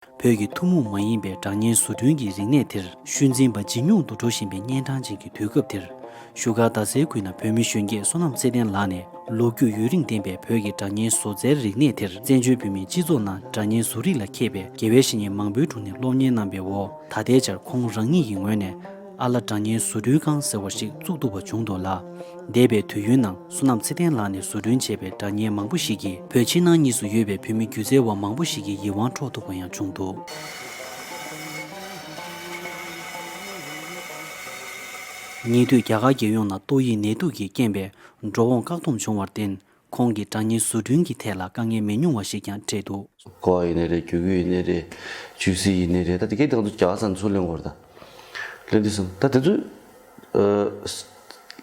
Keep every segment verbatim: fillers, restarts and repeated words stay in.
བོད་ཀྱི་ཐུན་མོང་མ་ཡིན་པའི་སྒྲ་སྙན་བཟོ་སྐྲུན་གྱི་རིག་གནས་དེར་ཤུལ་འཛིན་པ་ཇེ་ཉུང་དུ་འགྲོ་བཞིན་པའི་གཉན་འཕྲང་ཅན་གྱི་དུས་སྐབས་དེར། བཞུགས་སྒར་རྡ་སའི་ཁུལ་ན་བོད་མི་གཞོན་སྐྱེས་བསོད་ནམས་ཚེ་བརྟན་ལགས་ནས་ལོ་རྒྱུས་ཡུན་རིང་ལྡན་པའི་བོད་ཀྱི་སྒྲ་སྙན་བཟོ་རྩལ་རིག་གནས་དེར་བཙན་བྱོལ་བོད་མིའི་སྤྱི་ཚོགས་ནང་སྒྲ་སྙན་བཟོ་རིག་ལ་མཁས་པའི་དགེ་བའི་བཤེས་གཉེན་མང་པོའི་དྲུང་ནས་སློབ་གཉེར་གནང་བའི་འོག་ད་ལྟའི་ཆར་ཁོང་རང་ཉིད་ཀྱི་ངོས་ནས། ཨ་ལ། སྒྲ་སྙན་བཟོ་སྐྲུན་ཁང་ཟེར་བ་ཞིག་བཙུགས་ཐུབ་པ་བྱུང་འདུག་ལ། འདས་པའི་དུས་ཡུན་ནང་བསོད་ནམས་ཚེ་བརྟན་ལགས་ནས་བཟོ་སྐྲུན་བྱས་པའི་སྒྲ་སྙན་མང་པོ་ཞིག་གིས་བོད་ཕྱི་ནང་གཉིས་སུ་ཡོད་པའི་བོད་མི་སྒྱུ་རྩལ་བ་མང་པོ་ཞིག་གི་ཡིད་དབང་འཕྲོག་ཐུབ་པ་ཡང་བྱུང་འདུག། ཉེ་དུས་རྒྱ་གར་རྒྱལ་ཡོངས་ནང་ཏོག་དབྱིབས་ནད་དུག་གི་རྐྱེན་པས་འགྲོ་འོང་བཀག་སྡོམ་བྱུང་བར་བརྟེན། ཁོང་གིས་སྒྲ་སྙན་བཟོ་སྐྲུན་གྱི་ཐད་ལ་དཀའ་ངལ་མི་ཉུང་བ་ཞིག་ཀྱང་འཕྲད་འདུག། ཀོ་བ་ཡིན་ནའི་རེད། རྒྱུག་ཁྱི་ཡིན་ནའི་རེད། ཆུ་སྲིན་ཡིན་ནའི་རེད། ད་དེ་གས་དེ་ང་ཚོ་རྒྱ་གར་ས་ནས་ཚུར་ལེན་དགོས་རེད་ད། ལེན་དུས་ཙམ་ད་དེ་ཚོས་ཨ་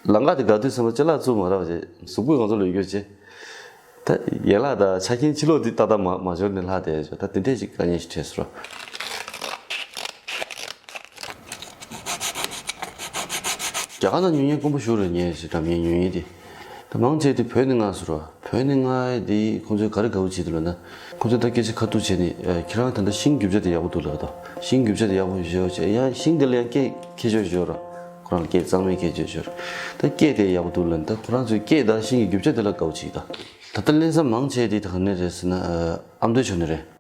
ལམ་ཁ་དེ་བརྒལ་དུས་ཙམ་པ་ཅ་ལག་བཙུགས་མ་རག་པ་བྱས་གཟུགས་པོས་ང་ཚོ་ལ་ཡོད་རྒྱུ་བྱས། ད་ཡན་ལག་དང་ཆ་རྐྱེན་ཕྱི་ལོགས་དེ་ཏག་ཏག་མ་མ་འབྱོར་ནས་ལྷག་བསྡད་ཡོད། ད་དེ་འདྲས་ཅིག་དཀའ་ངལ་ཞིག་འཕྲད་སོང་ར། རྒྱ་གར་ནང་ཉོ་མཁན་དཀོན་པོ་ཞིག་རེད། ངས་ཞེ་དྲག་ཉོ་མཁན་དེ། ད་མང་ཆེ་དེ་བོད་ནས་མངགས་སོང་ར། བོད་ནས་མངགས་ཡས་དེ་ཁོང་ཚོས་ག་རེ་དགའ་བོ་བྱེད་འདུག་ལབ་ན། ཁོང་ཚོས་ད་སྐད་ཆ་ཁ་ཐུག་བྱས་ནས་ཨ་ཁྱེད་རང་ད་ལྟ་ཤིང་རྒྱུ་ཆ་དེ་ཡག་པོ་འདུག་ལབ་ད། ཤིང་རྒྱུ་ཆ་དེ་ཡག་པོ་ཡོད་ཅེས། ཡང་ཤིང་དེ་ལ་ཡང་སྐད་ཁྱད་ཆོས་ཡོད་ར། ཁོ་རང་ལ་སྐད་གཙང་མའི་སྐད་ཆོས་ཡོད་ར། ད་སྐད་དེ་ཡག་པོ་འདུག་ལབ་ན། ད་ཁོ་རང་ཚོའི་སྐད་དང་ཤིང་གི་རྒྱུ་ཆ་དེ་ལ་དགའ་བོ་བྱེད་ད། ད་ལྟ་ལེན་ས་མང་ཆེ་དེ་ད་ག་ནས་རེད་ཟེར་ན་ཨ་ཨ་མདོའི་ཕྱོགས་ནས་རེད།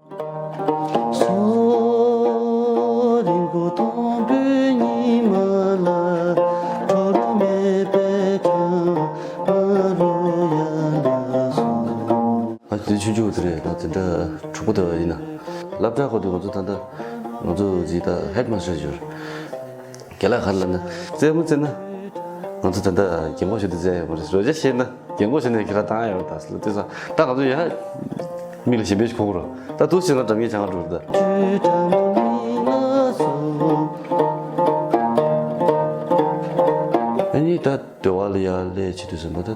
ཨ་དེ་ཆུང་ཆུང་དེ་རེད། ད་དེ་འདྲ་གྲོགས་པོ་དེ་ཡིན་ན། སློབ་གྲྭ་ཁོ་དེ་ང་ཚོ་ད་ལྟ་ང་ཚོ་ཅིག་ད་ཧེཌ་མ་སི་ཊར་ཡོད། རྒན་ལགས་ག་རེ་ལབ་ན། རྩེད་མོ་རྩེ་ན། ང་ཚོ་ད་ལྟ་རྒན་གོག་ཞིག་ཏུ་རྩེ་ཡ་ཡོད་མ་རེད། རོལ་ཆ་ཤེས་ན་རྒན་གོག་ཞིག་ནས་ཁྱེད་རང་བཏང་ཡ་ཡོད་ད་ཟེར་ལབ་དུས་ཙང་ད་ང་ཚོ་ཡ་མིག་ལ་ཞེན་པའི་ཞིག་ཕོག་རོགས། ད་དུ་ཞིག་ན་འགྲམ་ཉེ་ཆང་འགྲོ་རེད་ད། ཨ་ནི་ད་སྡེ་བ་ལ་ཡ་ལས་བྱེད་དུས་ཙམ་པ་ད།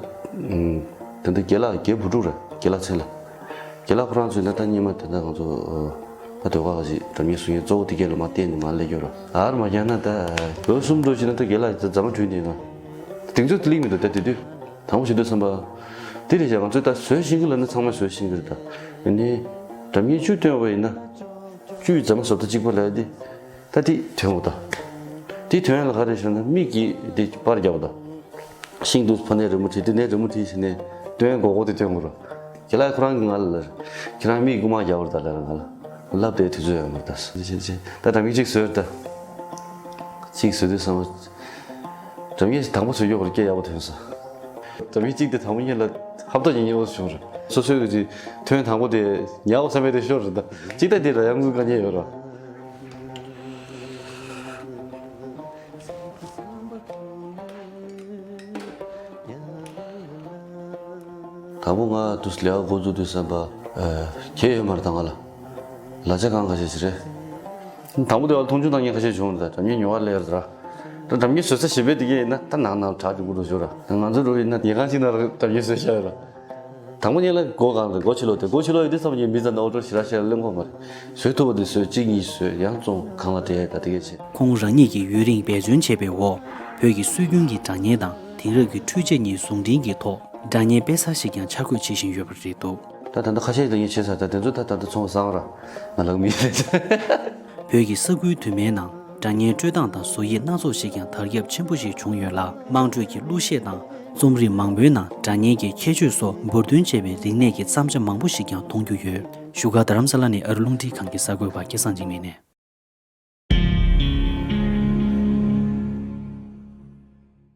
ད་ལྟ་རྒན་ལགས་རྒན་བུ་ཕྲུག་རེད། རྒན་ལགས་མཚན་ལ། རྒན་ལགས་ཁོ་རང་ཚོས་ན་ད་སྔོན་མ་དེ་འདྲ་ང་ཚོ་ད་ཟློས་གར་ག་ཞིག་འགྲམ་ཉེ་བཟོ་མཁན་གཙོ་བོ་དེ་གས་ལ་མར་བསྟན་ནས་མར་སླེབས་ཡོད་ར། ཨར་མ་རྒྱག་ན་ད་ལོ་གསུམ་འགྲོ་བཞིན་ན་ད་རྒན་ལགས་ད་རྫ་མ་བྲུས་ནས་ང་། དེང་ཚོད་དེ་ལེགས་མི་འདུག་ད་དེ་དུས། དང་པོ་བྱེད་དུས་ཙམ་པ། དེ་རེད་བྱ་ང་ཚོས་ད་བཟོས་ཤེས་ཀྱི་ལབ་ན་ཚང་མས་བཟོས་ཤེས་ཀྱི་རེད་ད། ཡིན་ནའི། འགྲམ་ཉེ་བཅུ་བཏོན་པ་ཡིན་ན། བཅུའི་རྫ་མ་བཟོ་ལྟ་གཅིག་པ་ལབ་ཡ་དེ། ད་དེ་ཐོན་འོ་ད། དེ་ཐོན་ཡ་ལ་ག་རེ་ཞུ་ན་མིག་གིས་དེ་པར་རྒྱག་འོ་ད། ཤིང་འདུག་ཕ་ནས་རི་མོ་བྲིས། དེ་ནས་རི་མོ་བྲིས་ཟེར་ནས་སྟོན་མགོ་སྐོར་དེ་སྟོན་དགོས་ར། རྒན་ལགས་ཁོ་རང་གིས་ང་ལ་ལབ། ཁྱེད་རང་མིག་རྐུ་མ་རྒྱག་པར་ད་ལབ་ར། ང་ལ་ལབ་དེ་དུས་ཚོད་ཡོད་མ་རེད་ད། ད་འགྲམ་ཉེ་གཅིག་བཟོས་ར་ད། གཅིག་བཟོས་དུས་ཙམ་པ། འགྲམ་ཉེ་དང་པོ་བཟོས་ཀྱོག་ར་སྐད་ཡག་པོ་ཐོན་སོང་། འགྲམ་ཉེ་གཅིག་དེ་དང་པོ་ཉིད་ལ་ཧབ་ཐོབ་ཉེ་ཉེ་བོ་བྱུང་ར། སོ་སོའི་གི་ཅིག་ཐོན་དང་པོ་དེ་ཉལ་བ་བསམ་པའི་དེ་ཤོར་ར་ད། གཅིག་ད་དེ་ལ་ཡང་ངུ་དཀའ་ཉེ་ཡོད་ར། དང་པོ་ང་དུས་ལས་ཀ་འགོ་འཛུགས་དུས་ཙམ་པ། ཁྱེད་ཡོད་མ་རེད་ད་ང་ལ། ལ་ཆ་གང་ཁ་ཤས་ཤིག་རེད། དང་པོ་དེ་བ་ལ་མཐོང་ཆུང་བཏང་མཁན་ཁ་ཤས་བྱུང་རེད་ད། འགྲམ་ཉེ་ཉོ་བ་སླེབས་རེད་ད། ད་འགྲམ་ཉེ་བཟོ་ས་ཞིམ་པའི་དེ་གས་ཡིན་ན་ད་ནང་ནང་དྲག་འགྲོ་གི་འགྲོ་ཞོར་ར། ང་ཚོ་འགྲོ་ཡིན་ན་ཉལ་ཁང་གཅིག་ནང་ལ་འགྲམ་ཉེ་བཟོས་བཞག་ཡོད་ར། དང་པོ་ཉིད་ལ་སྒོ་གང་རེད། སྒོ་ཕྱི་ལོགས་དེ། སྒོ་ཕྱི་ལོགས་ཡོད་དུས་ཙམ་ཉིད་མི་ཚང་ནས་ཨོ་ཌར་ཞེ་དྲག་བྱས་ལ་ལེན་གོ་མ་རེད། བཟོས་ཐུབ་པ་དེ་བཟོས། གཅིག་གཉིས་བཟོས། ཡང་བཙོང་། གང་ལ་སྤྲད་ད་དེ་གས་བྱས། ཁོང་རང་ཉིད་ཀྱིས་ཡུན་རིང་འབད་བརྩོན་བྱས་པའི་འོག་བོད་ཀྱི་སྲོལ་རྒྱུན་གྱི་སྒྲ་སྙན་དང་དེང་རབས་ཀྱི་འཕྲུལ་ཆས་གཉིས་ཟུང་འབྲེལ་གྱི་ཐོག་སྒྲ་སྙན་སྤེལ་གསར་ཞིག་ཀྱང་འཆར་འགོད་བྱེད་བཞིན་ཡོད་པ་རེད་འདུག། ད་ད་ལྟ་ཁ་ཤས་ཀྱིས་ད་ངས་བྱས་ཚར། ད་དེ་ཚོ་ད་ད་ལྟ་ཚོང་བ་བཟང་ར། ང་ལག་མི་ཡོད། བོད་ཀྱི་ས་ཁུལ་དུ་མའི་ནང་སྒྲ་སྙན་དཀྲོལ་སྟངས་དང་བཟོ་དབྱིབས་སྣ་ཚོགས་ཤིག་ཀྱང་དར་ཁྱབ་ཆེན་པོ་ཞིག་བྱུང་ཡོད་ལ། དམངས་ཁྲོད་ཀྱི་གླུ་གཞས་དང་རྩོམ་རིག་མང་པོའི་ནང་སྒྲ་སྙན་གྱི་ཁྱད་ཆོས་སོགས་འབུར་འདོན་བྱས་པའི་རིག་གནས་ཀྱི་བརྩམས་བྱ་མང་པོ་ཞིག་ཀྱང་མཐོང་རྒྱུ་ཡོད། བཞུགས་སྒར་རྡ་རམ་ས་ལ་ནས་ཨ་རི་རླུང་འཕྲིན་ཁང་གི་གསར་འགོད་པ་སྐལ་བཟང་འཇིགས་མེད་ནས།